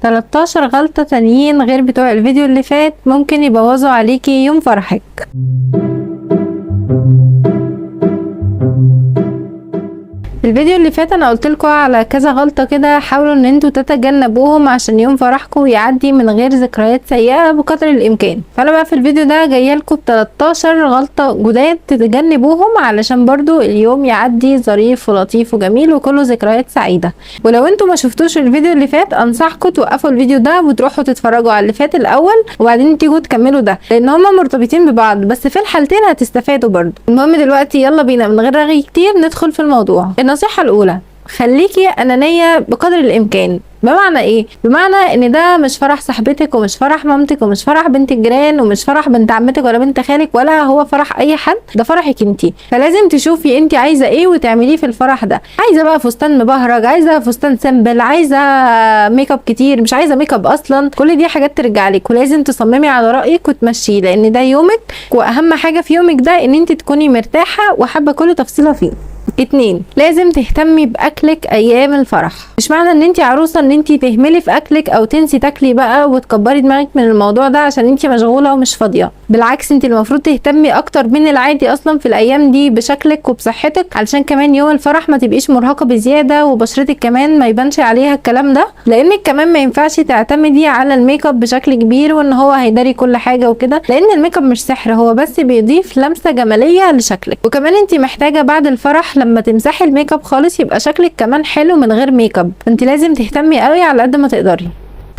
13 غلطة تانيين غير بتوع الفيديو اللي فات ممكن يبوظوا عليكي يوم فرحك. في الفيديو اللي فات انا قلت لكم على كذا غلطة كده، حاولوا ان انتوا تتجنبوهم عشان يوم فرحكم يعدي من غير ذكريات سيئة بقدر الامكان. فانا بقى في الفيديو ده جاية لكم ب 13 غلطة جداد تتجنبوهم علشان برضو اليوم يعدي ظريف ولطيف وجميل وكله ذكريات سعيدة. ولو انتوا ما شفتوش الفيديو اللي فات انصحكم توقفوا الفيديو ده وتروحوا تتفرجوا على اللي فات الاول وبعدين تيجوا تكملوا ده، لان هما مرتبطين ببعض، بس في الحالتين هتستفادوا برضو. المهم دلوقتي يلا بينا من غير رغي كتير ندخل في الموضوع. النصيحة الأولى، خليكي أنانية بقدر الإمكان. بمعنى إيه؟ بمعنى إن ده مش فرح صاحبتك ومش فرح مامتك ومش فرح بنت الجيران ومش فرح بنت عمتك ولا بنت خالك ولا هو فرح أي حد، ده فرحك انتي. فلازم تشوفي انتي عايزة إيه وتعمليه في الفرح ده. عايزة بقى فستان مبهرج، عايزة فستان simple، عايزة ميك اب كتير، مش عايزة ميك اب أصلا، كل دي حاجات ترجع لك، ولازم تصممي على رأيك وتمشيه لأن ده يومك، وأهم حاجة في يومك ده إن انتي تكوني مرتاحة وحابة كل تفصيلة فيه. 2، لازم تهتمي باكلك ايام الفرح. مش معنى ان انتي عروسه ان انتي تهملي في اكلك او تنسي تاكلي بقى وتكبري دماغك من الموضوع ده عشان انتي مشغولة ومش فاضية. بالعكس انتي المفروض تهتمي اكتر من العادي اصلا في الايام دي بشكلك وبصحتك، علشان كمان يوم الفرح ما تبقيش مرهقة بزيادة وبشرتك كمان ما يبانش عليها الكلام ده، لانك كمان ما ينفعش تعتمدي على الميك اب بشكل كبير وان هو هيداري كل حاجة وكده، لان الميك اب مش سحر، هو بس بيضيف لمسه جمالية لشكلك. وكمان انتي محتاجه بعد الفرح لما تمسحي الميك اب خالص يبقى شكلك كمان حلو من غير ميك اب، فانت لازم تهتمي قوي على قد ما تقدري.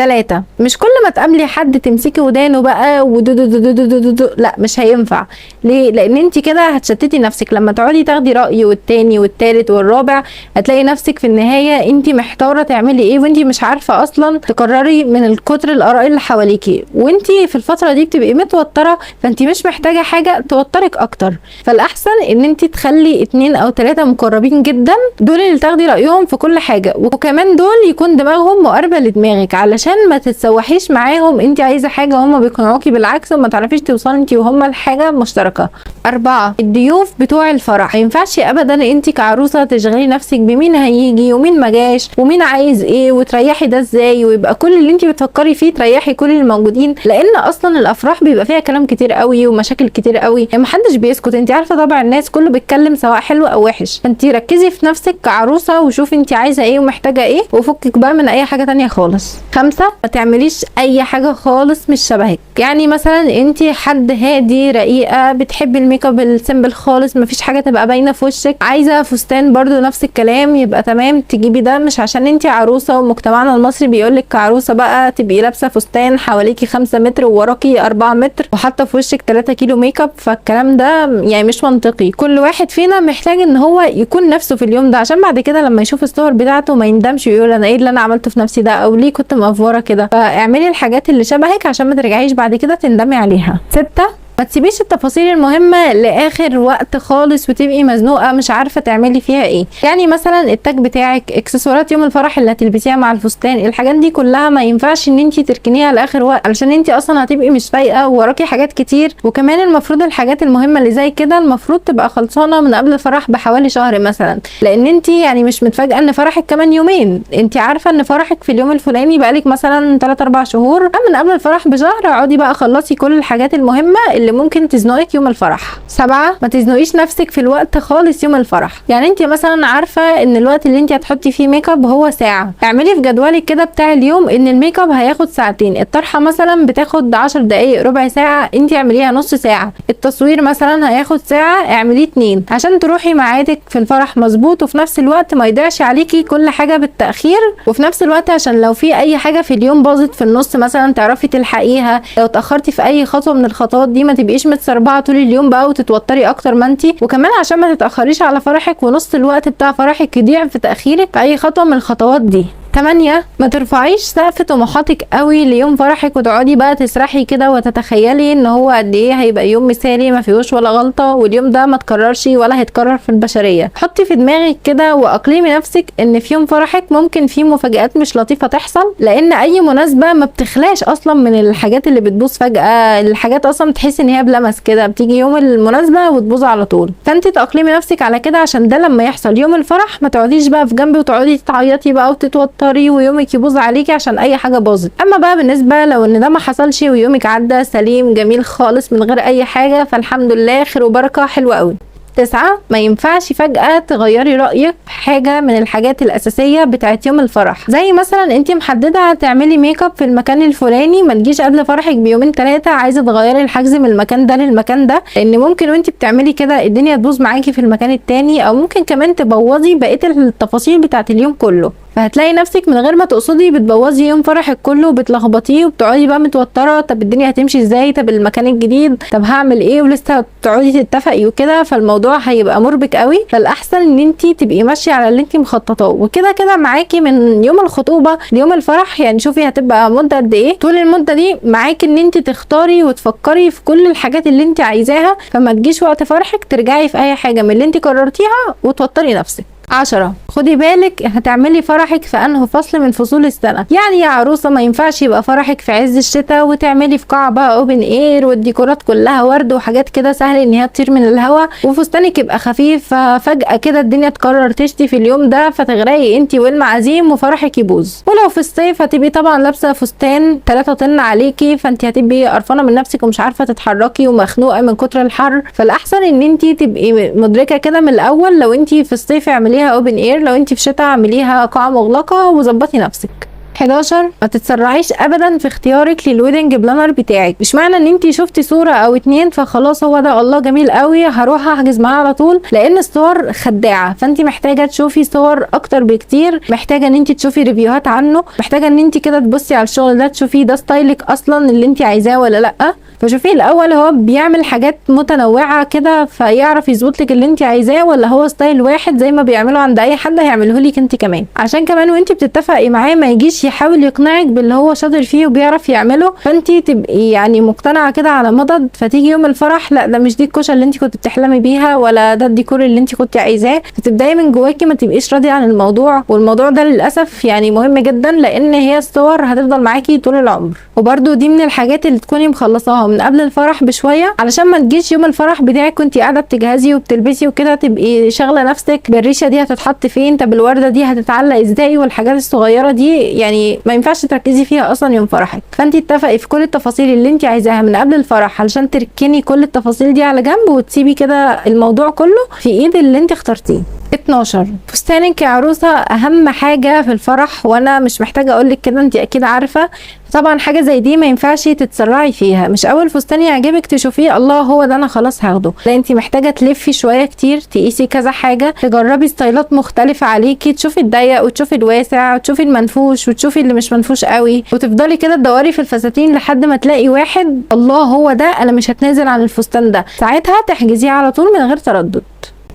3، مش كل ما تقابلي حد تمسكي ودانه بقى ودو دو دو دو دو دو دو، لا مش هينفع. ليه؟ لان انت كده هتشتتي نفسك. لما تقعدي تاخدي رأي والتاني والتالت والرابع هتلاقي نفسك في النهاية انت محتارة تعملي ايه، وانت مش عارفة اصلا تقرري من الكتر الاراء اللي حواليكي، وانت في الفترة دي بتبقي متوترة، فانت مش محتاجة حاجة توترك اكتر. فالاحسن ان انت تخلي 2 او 3 مقربين جدا، دول اللي تاخدي رأيهم في كل حاجة، وكمان دول يكون دماغهم مقاربة لدماغك علشان ما تتسوحيش معاهم. انت عايزه حاجة هما بيقنعوكي بالعكس وما تعرفيش توصلي انت وهما لحاجة مشتركة. 4، الضيوف بتوع الفرح. ما ينفعش ابدا انت كعروسه تشغلي نفسك بمين هيجي ومين ما جاش ومين عايز ايه وتريحي ده ازاي، ويبقى كل اللي انت بتفكري فيه تريحي كل الموجودين، لان اصلا الافراح بيبقى فيها كلام كتير قوي ومشاكل كتير قوي، يعني محدش بيسكت. انت عارفه طبعا الناس كله بيتكلم سواء حلو او وحش، فانت ركزي في نفسك كعروسه وشوفي انت عايزه ايه ومحتاجة ايه، وفكك بقى من اي حاجة تانية خالص. 5، ما تعمليش اي حاجة خالص مش شبهك. يعني مثلا انت حد هادي رقيقه بتحبي ال makeup ال simple خالص، مفيش حاجة تبقى باينة في وشك، عايزه فستان برضو نفس الكلام، يبقى تمام تجيبي ده. مش عشان انت عروسه ومجتمعنا المصري بيقولك كعروسه بقى تبقي لابسه فستان حواليكي 5 متر ووراكي 4 متر وحاطه في وشك 3 كيلو ميك اب، فالكلام ده يعني مش منطقي. كل واحد فينا محتاج ان هو يكون نفسه في اليوم ده، عشان بعد كده لما يشوف الصور بتاعته ما يندمش ويقول انا ايه اللي انا عملته في نفسي ده، او ليه كنت مقفوره كده. فاعملي الحاجات اللي شبهك عشان ما ترجعيش بعد كده تندمي عليها. 6، ما تسيبيش التفاصيل المهمة لآخر وقت خالص وتبقي مزنوقة مش عارفة تعملي فيها ايه. يعني مثلا التاج بتاعك، اكسسوارات يوم الفرح اللي هتلبسيها مع الفستان، الحاجات دي كلها ما ينفعش ان انتي تركنيها لآخر وقت، علشان انتي اصلا هتبقي مش فايقة ووراكي حاجات كتير. وكمان المفروض الحاجات المهمة اللي زي كده المفروض تبقى خلصانة من قبل الفرح بحوالي شهر مثلا، لان انتي يعني مش متفاجئة ان فرحك كمان يومين، انتي عارفة ان فرحك في اليوم الفلاني بقالك مثلا 3-4 شهور، من قبل الفرح بشهر اقعدي بقى خلصي كل الحاجات المهمة اللي ممكن تزنقك يوم الفرح. 7، ما تزنقيش نفسك في الوقت خالص يوم الفرح. يعني انت مثلا عارفه ان الوقت اللي انت هتحطي فيه ميك اب هو ساعة، اعملي في جدولك كده بتاع اليوم ان الميك اب هياخد ساعتين، الطرحة مثلا بتاخد 10 دقائق ربع ساعة، انت اعمليها نص ساعة، التصوير مثلا هياخد ساعة اعمليه 2، عشان تروحي ميعادك في الفرح مظبوط، وفي نفس الوقت ما يضيعش عليكي كل حاجة بالتاخير، وفي نفس الوقت عشان لو في اي حاجة في اليوم باظت في النص مثلا تعرفي تلحقيها، لو اتاخرتي في اي خطوة من الخطوات دي ما تبقيش متسربعه طول اليوم بقى وتتوتري اكتر ما انتي. وكمان عشان ما تتاخريش على فرحك ونص الوقت بتاع فرحك يضيع في تاخيرك في اي خطوة من الخطوات دي. 8، ما ترفعيش سقف طموحاتك قوي ليوم فرحك وتقعدي بقى تسرحي كده وتتخيلي ان هو قد ايه هيبقى يوم مثالي ما فيهوش ولا غلطه، واليوم ده ما تكررش ولا هيتكرر في البشرية. حطي في دماغك كده واقلمي نفسك ان في يوم فرحك ممكن في مفاجآت مش لطيفة تحصل، لان اي مناسبة ما بتخلاش اصلا من الحاجات اللي بتبوظ فجاة، الحاجات اصلا بتحسي ان هي بلمس كده، بتيجي يوم المناسبة وتبوظ على طول. فانت تاقلمي نفسك على كده عشان ده لما يحصل يوم الفرح ما تقعديش بقى في جنبي وتقعدي تعيطي بقى وتتوتري وتتوتري ويومك يبوظ عليكي عشان اي حاجة باظت. اما بقى بالنسبة لو ان ده ما حصلش ويومك عدى سليم جميل خالص من غير اي حاجة، فالحمد لله خير وبركة، حلوة قوي. 9، ما ينفعش فجأة تغيري رأيك في حاجة من الحاجات الأساسية بتاعت يوم الفرح، زي مثلا انت محددة هتعملي ميك اب في المكان الفلاني، ما تجيش قبل فرحك بيومين 3 عايزة تغيري الحجز من المكان ده للمكان ده، لأن ممكن وانت بتعملي كده الدنيا تبوظ معاكي في المكان التاني، أو ممكن كمان تبوظي بقية التفاصيل بتاعت اليوم كله. فهتلاقي نفسك من غير ما تقصدي بتبوظي يوم فرحك كله وبتلخبطيه، وبتقعدي بقى متوترة، طب الدنيا هتمشي ازاي، طب المكان الجديد، طب هعمل ايه، ولسه تقعدي تتفقي وكده، فالموضوع هيبقى مربك قوي. فالاحسن ان انتي تبقي ماشية على اللي انتي مخططاه، وكده كده معاكي من يوم الخطوبة ليوم الفرح، يعني شوفي هتبقى مده قد ايه، طول المدة دي معاكي ان انتي تختاري وتفكري في كل الحاجات اللي انتي عايزاها، فما تجيش وقت فرحك ترجعي في اي حاجة من اللي انتي قررتيها وتوتري نفسك. 10، خدي بالك هتعملي فرحك في انه فصل من فصول السنة، يعني يا عروسه ما ينفعش يبقى فرحك في عز الشتاء وتعملي في قاعة بقى open air والديكورات كلها ورد وحاجات كده سهل ان هي تطير من الهواء، وفستانك يبقى خفيف، ففجاه كده الدنيا تقرر تشتي في اليوم ده فتغرقي انت والمعازيم وفرحك يبوظ. ولو في الصيف هتبقي طبعا لابسه فستان 3 طن عليكي، فانت هتبقي قرفانه من نفسك ومش عارفه تتحركي ومخنوقه من كتر الحر. فالاحسن ان انت تبقي مدركه كده من الاول، لو انت في الصيف اعمليها open air، لو انت في شتاء اعمليها قاعة مغلقة وظبطي نفسك. 11، ما تتسرعيش ابدا في اختيارك لل wedding planner بتاعك. مش معنى ان انت شفتي صوره او 2 فخلاص هو ده الله جميل قوي هروح احجز معاه على طول، لان الصور خداعة. فانت محتاجه تشوفي صور اكتر بكتير، محتاجه ان انت تشوفي review هات عنه، محتاجه ان انت كده تبصي على الشغل ده تشوفي ده style ك اصلا اللي انت عايزاه ولا لا. فشوفي الاول هو بيعمل حاجات متنوعة كده فيعرف يظبط لك اللي انت عايزاه، ولا هو style واحد زي ما بيعمله عند اي حد هيعمله لك انت كمان. عشان كمان وانت بتتفقي معاه ما يجيش يحاول يقنعك باللي هو شاطر فيه وبيعرف يعمله، فانت تبقي يعني مقتنعة كده على مضض، فتيجي يوم الفرح لا ده مش دي الكوشة اللي انت كنت بتحلمي بيها، ولا ده الديكور اللي انت كنت عايزاه، فتبداي من جواكي ما تبقيش راضية عن الموضوع. والموضوع ده للاسف يعني مهم جدا، لان هي الصور هتفضل معاكي طول العمر. وبرده دي من الحاجات اللي تكوني مخلصاها من قبل الفرح بشوية، علشان ما تجيش يوم الفرح بتاعك كنتي قاعدة بتجهزي وبتلبسي وكده تبقي شاغله نفسك بالريشه دي هتتحط فين، طب الورده دي هتتعلق ازاي، والحاجات الصغيرة دي يعني ما ينفعش تركزي فيها اصلا يوم فرحك. فانت اتفقي في كل التفاصيل اللي انت عايزاها من قبل الفرح، علشان تركني كل التفاصيل دي على جنب وتسيبي كده الموضوع كله في ايد اللي انت اخترتيه. 12، فستانك يا عروسه اهم حاجة في الفرح، وانا مش محتاجه اقولك كده انت اكيد عارفه. طبعا حاجة زي دي ما ينفعش تتسرعي فيها، مش اول فستان يعجبك تشوفيه الله هو ده انا خلاص هاخده، لا انت محتاجه تلفي شوية كتير، تقيسي كذا حاجة، تجربي style ات مختلفة عليكي، تشوفي الضيق وتشوفي الواسع وتشوفي المنفوش وتشوفي اللي مش منفوش قوي، وتفضلي كده تدوري في الفساتين لحد ما تلاقي واحد الله هو ده انا مش هتنازل عن الفستان ده، ساعتها تحجزيه على طول من غير تردد.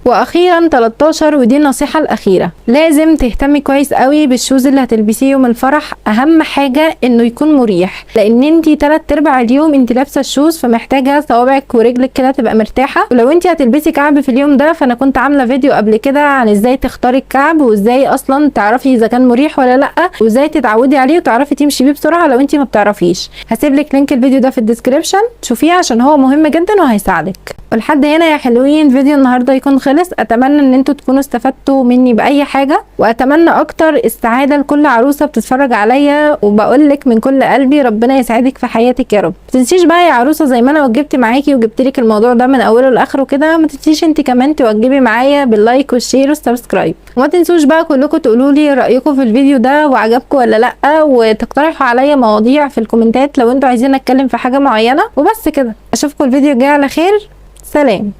واخيرا 13، ودي النصيحة الاخيرة، لازم تهتمي كويس قوي بال shoes اللي هتلبسيه يوم الفرح. اهم حاجة انه يكون مريح، لان انتي 3/4 اليوم انتي لابسه ال shoes، فمحتاجه صوابعك ورجلك كده تبقى مرتاحة. ولو انتي هتلبسي كعب في اليوم ده، فانا كنت عامله فيديو قبل كده عن ازاي تختاري الكعب، وازاي اصلا تعرفي اذا كان مريح ولا لا، وازاي تتعودي عليه وتعرفي تمشي بيه بسرعة لو انتي ما بتعرفيش. هسيب لك link الفيديو ده في ال description، شوفيه عشان هو مهم جدا وهيساعدك. ولحد هنا يا حلوين فيديو النهارده يكون خلص. اتمنى ان انتوا تكونوا استفدتوا مني باي حاجة، واتمنى اكتر السعادة لكل عروسه بتتفرج عليا، وبقول لك من كل قلبي ربنا يسعدك في حياتك يا رب. ما تنسيش بقى يا عروسه زي ما انا وجبت معاكي وجبت لك الموضوع ده من اوله لاخره كده، ما تنسيش انت كمان توجبي معايا بال like وال share وال subscribe. وما تنسوش بقى كلكم تقولوا لي رايكم في الفيديو ده وعجبكم ولا لا، وتقترحوا عليا مواضيع في ال comment ات لو انتوا عايزين اتكلم في حاجة معينة. وبس كده، اشوفكم الفيديو الجاي على خير. سلام.